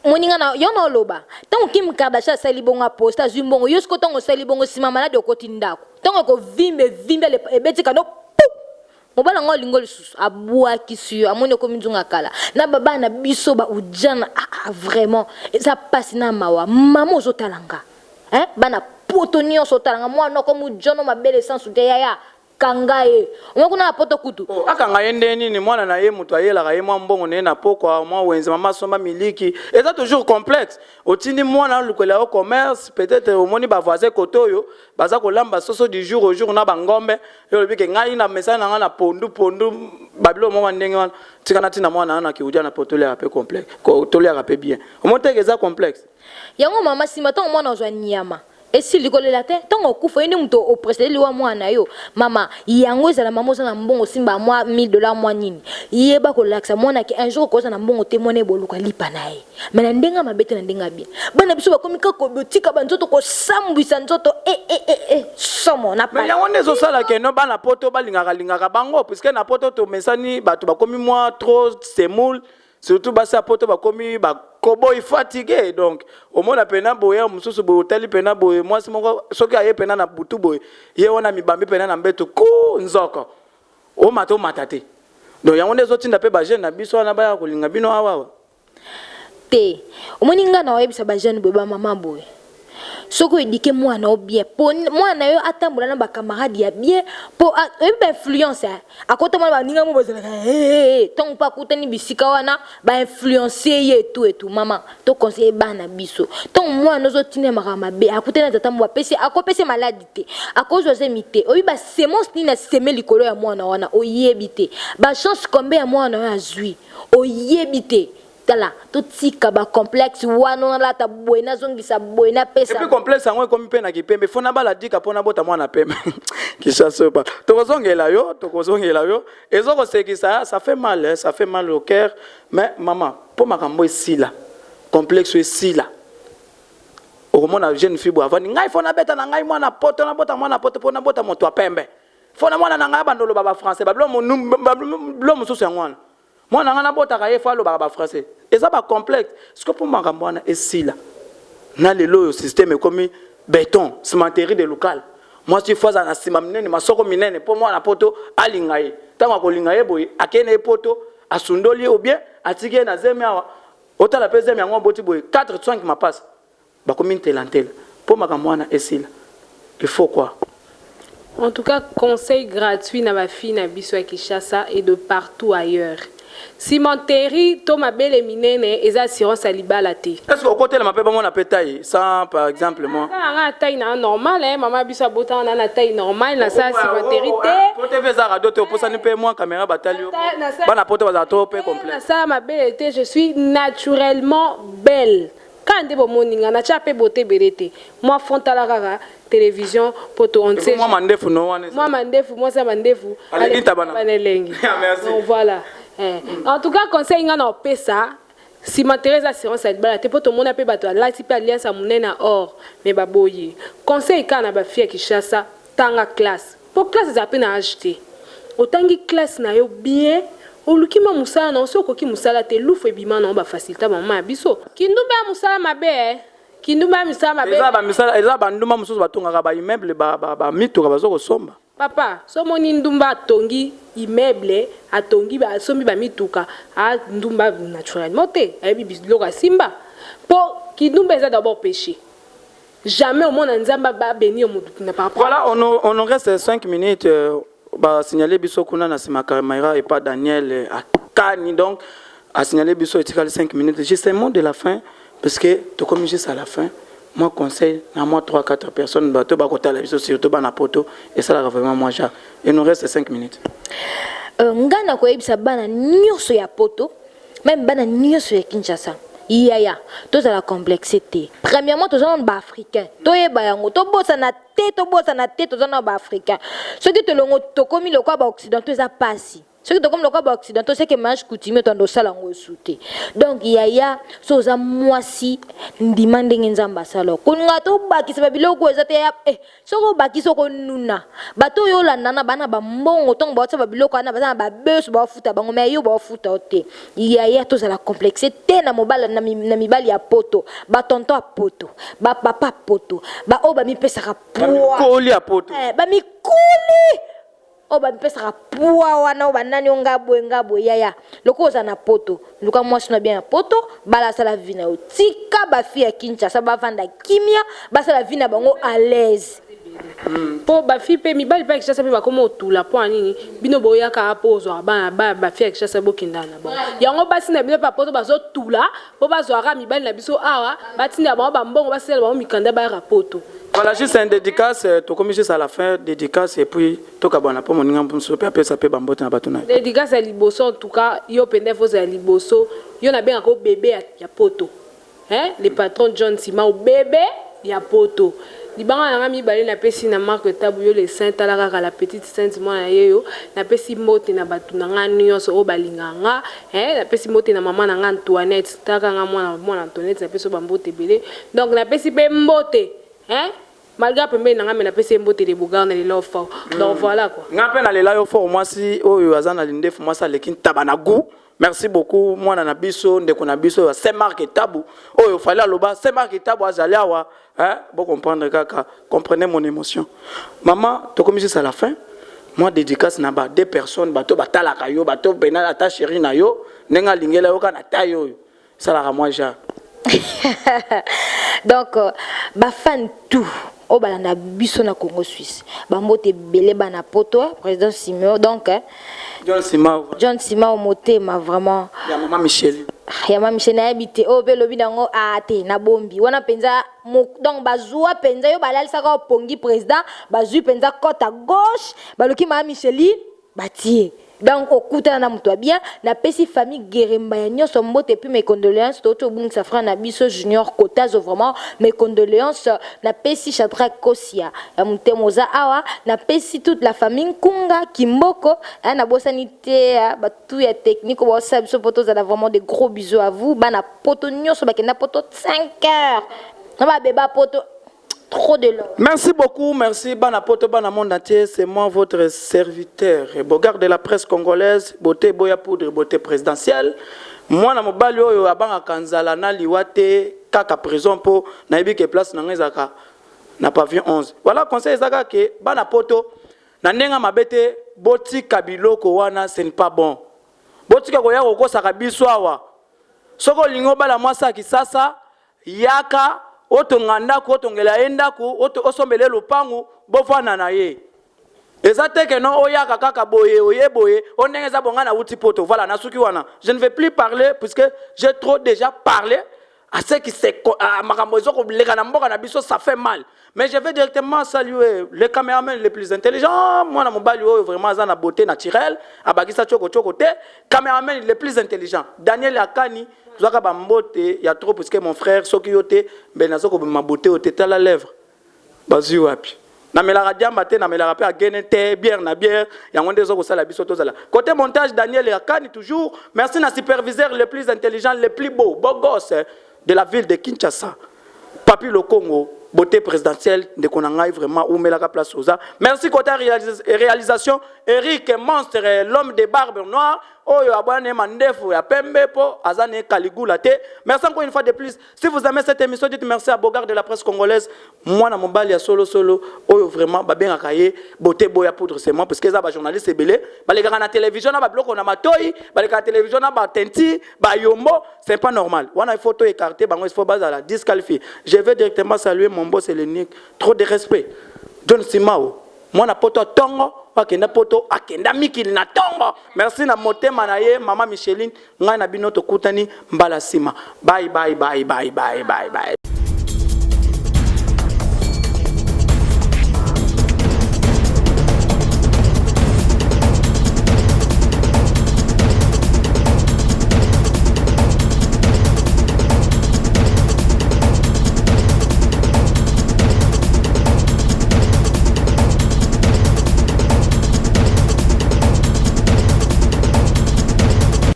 Moninga na yo na oloba, ntango Kim Kardashian asali bongo, aposte, azwi mbongo. Yo siko ntango osali bongo, nsima maladi, okoti ndako, ntango ekovimba, evimbi, ebeti kano pu, mobali yango alingo lisusu, abwakisi yo, amoni okomi nzunga kala. Na babana na biso baujana, ah, ah, vraiment eza mpasi na mawa. Mama ozotala nga, hein? Bana poto nyonso otala nga, mwana okomi ujana mabele sans soutien, yaya, kanga ye omoi kuna na poto kutu. Oh, akanga ye nde nini? Mwana na ye, moto ayelaka ye mwa mbongo na ye na pokwa, mwa wenze, mama asomba miliki. Eza toujours complexe. Otindi mwana alukela yo commerce, peut-être omoni bavoisin kote oyo baza kolamba soso du jour au jour na bangombe. Yo olobi ke ngai na mesana na ngai na pondu pondu, babilo moko ndenge wana, tika na ntina mwana wana kiudia na po toliaka mpe complexe, toliaka mpe bien. Omoni teke eza complexe. Yango mama, nsima ntango mwana ozwa nyama esili kolela te, ntango okufa, ye nde moto oprécédé liwa mwana yo. Mama, yango ezala mama oza na mbongo, osimba mwa 1000 dollar, mwa nini, yeba kolakisa mwana ke un jour okoza na mbongo te. Mwana eboluka lipa na ye, me na ndenge ya mabe te, na ndenge ya bien. Bana biso bakomi kaka kotika banzoto, kosambwisa nzoto, e e e e, somo na Mais yango nde ezosala keno bana poto balingaka lingaka bango, puisque na poto tomesani, bato bakomi mwa trop semoule, surtout basi ya poto bakomi bakoboyi fatigue. Donc omona pena boye mosusu boye, otali pena boye, mwasi moko soki aye pena na butu boye, ye wana mibambi pena na mbeto ku nzoko, omata omata te. Donc yango nde ezotinda mpe bajeune na biso wana baya kolinga bino awawa. Te, omoni, ngai na oyebisa bajeune boye, bamama boye: soki oéduquer mwana o bien, po mwana yo atambola na bacamarade ya bien, mpo oyebi bainfluence, akota mwana baninga mo bazalaka ntongo mpo akutani bisika wana, bainfluence ye etu etu. Mama, toconseille bana biso: ntongo mwana ozotina makambo mabe, akutani na tata mo bapesi, akopesa maladi te, akozwa zemi te. Oyebi basemence nini aseme likolo ya mwana wana? Oyebi te bachance kombe ya mwana oyo azwi, oyebi te. Tala, totika bacomplexe wana, nalata boye, nazongisa boye, napesa. Et puis complexe yango ekomi mpe na kipembe, faut nabala dika mpo nabota mwana pembe. Kinshasa pa tokozongela yo, tokozongela yo. Ezokosekisa, ça fait mal, hein, ça fait mal au cœur. Mais mama, mpo makambo esila, complexe esila, okomona jeune fille boye avandi: "Ngai faut nabeta na ngai mwana poto, nabota mwana poto mpo nabota moto ya pembe, faut na mwana na ngai abanda oloba bafrançais." Babilo mosusu yango wana. Mwana nga nabotaka ye, fo alobaka bafrançais. Eza bacomplexe. Siko mpo makambo wana esila na lelo oyo, système ekomi béton, cimenterie de local. Mwasi fo azala na nsima minene, masoko minene, mpo mwana poto alinga ye. Ntango akolinga ye boye, akei na ye poto, asundoli ye ou bien atiki ye na zemi awa. Otala mpe zemi yango, aboti boye 4, 5 mapasa, bakomi ntela ntela. Mpo makambo wana esila, il faut quoi? En tout cas, conseil gratuit na ba fille na biso ya Kinshasa et de partout ailleurs. Cimenterie to mabele minene eza assurance ya libala te. Est ce que okotelema mpe bamona mpe taille sans, par exemple, moi? Eza na nga taille na normal, eh, mama biso abotaka na taille normale, na sala cimenterie te. Po TV eza radio te, oposani mpe mwa caméra, batali yo. Bana poto bazala to mpe complet. Nasala mabele te, je suis naturellement belle. Kaka nde bomoni nga, natya mpe bote ebele te. Mwa fond, tala kaka télévision po to on sait. Mwa mandefu no wana. Mwa mandefu, mwasi ya mandefu. Aleki ntaba na elengi. Donc voilà. Eh. En tout cas, conseil nga na opesa, cimenterie eza assurance ya libala te, mpo tomona mpe bato alati mpe alliance ya monene ya or, mais baboyi. Conseil kaka na bafille ya Kinshasa: tanga classe, mpo classe ezala mpe na age te. Otangi classe na yo bien, oluki mwa mosala na yo. So okoki mosala te, lufu ebima na yo, bafacilité bamama ya biso. Kindumba ya mosala mabe, eh. Kindumba ya misala mabe. Eza bamisala, eza bandumba mosusu batongaka baimmeuble, bamituka baza kosomba. Papa, so omoni ndumba atongi immeuble, atongi, asombi bamituka, a ndumba naturellement te, ayebi biloko asimba. Mpo kindumba eza d'abord péché. Jamais omona Nzambe abénir motu na par rapport. Voilà, on nous reste 5 minutes. Basignaler biso kuna na nsima caméra epa Daniel Akani. Donc asignaler biso etikali 5 minutes. Juste un mot de la fin, parce que tokomi juste à la fin. Moi, conseil na moi 3, 4 personnes, bato bakotala biso, surtout bana poto, esalaka vraiment moi ja. Il nous reste 5 minutes. Nga na koyebisa bana nyonso ya poto, même bana nyonso ya Kinshasa: yaya, tozala complexe te. Premièrement, toza nano baafricain, toyeba yango, tobosana te, tobosana te, toza nano baafricain. Soki tolongo, tokomi lokola baoccidentaux, eza pasi. Soki tokomi lokola baoccidentaux, seke mariage coutumier toanda osala yango esu te. Donc yaya, so oza mwasi, ndima ndenge Nzambe asala. Kolinga tobakisa babiloko eza te ya soki obakisi, okonuna. Bato oyo olanda na bana bambongo, ntongo baotia babiloko wana, baza na babeso, baofuta bango, mais yo baofuta yo te. Yaya, tozala complexe te na mobala, na mibali ya poto, batonton ya poto, bapapa ya poto, baoyo bamipesaka poids. Bamikoli ya poto. Bamikoli oyo bamipesaka poids wana, oyo banani o nga boye, nga boye. Yaya, lokola oza na poto, luka mwasi na bien ya poto, bala, asala vie na yo. Tika bafille ya Kinshasa bavanda kimia, basala vie na bango à l'aise. Mpo bafille mpe mibali mpe ya Kinshasa mpe bakoma otula. Mpo ya nini bino boyaka mpo ozwaka bana bafille ya Kinshasa, bokendaka na bango yango? Basi na bino mpe poto bazotula mpo bazwaka mibali na biso awa, batindela bango bambongo, basalela bango mikanda, bayaka poto. Voilà, juste un dédicace, tokomi juste à la fin, dédicace et puis tokabwana, mpo moninga mosusu mpe apesa mpe bambote na bato na ye. Dédicace ya liboso, en tout cas yo mpenza foza ya liboso, yo nabengaka o bébé ya poto, hein? Le patron John Sima, bébé ya poto. Libanga na nga mibale, napesi na Mark Tabu, yo le saint, tala kaka la petite sainte, mwana ye yo. Napesi mbote na bato na nga nyonso oyo balingaka nga, eh, napesi mbote na mama na nga Antoinette, talaka nga mwana, mwana Antoinette, napesi oyo bambote ebele. Donc napesi mpe mbote, hein, malgré pembeni na nga, mais napesi ye mbote, le Bogar na lela fort. Donc voilà quoi. Nga mpe nalela yo fort. Mwasi oyo aza na lindefu, mwasi aleki ntaba na goût. Merci beaucoup, mwana na biso, ndeko na biso ya Saint Mark Tabu, oyo fali aloba Saint Mark Tabu azali awa, hein? Bo comprendre kaka, comprenez mon émotion. Mama, tokomi juste à la fin. Moi, dédicace na ba deux personnes, bato batalaka yo, bato pena ata chéri na yo, ndenge alingela yo kaka na taille oyo esalaka mwa genre. Donc bafan tout oyo balanda biso na Congo Suisse, bambote ebele. Bana poto, président Simeo, donc John Simao. John Simao motema vraiment. Ya mama Michel. Ya mama Michel, nayebi te oyo mpe elobi nango a te, nabombi wana mpenza. Donc bazwa mpenza yo, balalisaka opongi président, bazwi mpenza côte à gauche, baluki mama Micheline, batie. Donc okutana na moto ya bien. Napesi famille Geremba ya nyonso mbote, puis mes condoléances. Touti obungisa frère na biso Junior Kotazo, vraiment mes condoléances. Napesi Shadrack Kosia ya motema, oza awa. Napesi toute la famille Nkunga Kimboko, nabosani te batu ya technique oyo baosala biso po tozala. Vraiment des gros bisous à vous. Bana poto nyonso bakenda poto 5 heures na babeba poto. Trop de love. Merci beaucoup, merci bana poto, bana monde entier, c'est moi votre serviteur, Bogard de la presse congolaise, beauté boya poudre, beauté présidentielle. Mwana mobali oyo abangaka nzala na liwa te, kaka prison, mpo nayebi ke place na ngai ezalaka na pavillon 11. Voilà, conseil ezalaka ke bana poto, na ndenge mabe te, botika biloko wana, ce n'est pas bon. Botika koya kokosaka biso awa. Soki olingi obala mwasi ya kisasa, yaka otonga ndako, otongela ye ndako, osombela ye lopangu, bovanda na ye. Eza te ke non, oyaka kaka boye, oye boye, o ndenge eza bonga, nauti poto. Voilà, nasuki wana, je ne vais plus parler puisque j'ai trop déjà parlé à ce qui se makambo ezokoleka na mboka na biso, ça fait mal. Mais je vais directement saluer le caméraman le plus intelligent, mwana mobali oyo vraiment aza na beauté naturelle, abakisa tioko tioko te, caméraman le plus intelligent, Daniel Akani. Zwaka bambote ya trop, puisque mon frère, soki yo te, mbe naza kobima beauté oyo te. Tala lèvre, bazwi wapi? Namelaka diamba te, namelaka mpe agene te, bière na bière, yango nde ezokosala biso tozala. Côté montage, Daniel Akani toujours. Merci na superviseur le plus intelligent, le plus beau, beau gosse de la ville de Kinshasa, Papi Lokongo, beauté présidentielle, ndeko na ngai, vraiment umelaka place oza. Merci. Côté réalisation, Eric Monstre, l'homme de barbe noire, oyo abwana ye mandefu ya pembe mpo aza na ye Caligula te. Merci encore une fois de plus. Si vous aimez cette émission, dites merci à Bogard de la presse congolaise, mwana mobali ya solo solo, oyo vraiment babengaka ye beauté boya poudre, c'est moi, parce que eza bajournaliste ebele balekaka na télévision na babiloko na matoi, balekaka na télévision na batenti bayombo, c'est pas normal. Wana il faut to écarter bango, il faut bazala disqualifié. Je vais directement saluer mon boss Helenique, trop de respect, John Simao, mwana poto ntongo akenda poto, akenda mikili na ntongo. Merci na motema na ye, mama Micheline. Ngai na bino tokutani mbala nsima. Bye bye bye bye bye bye bye.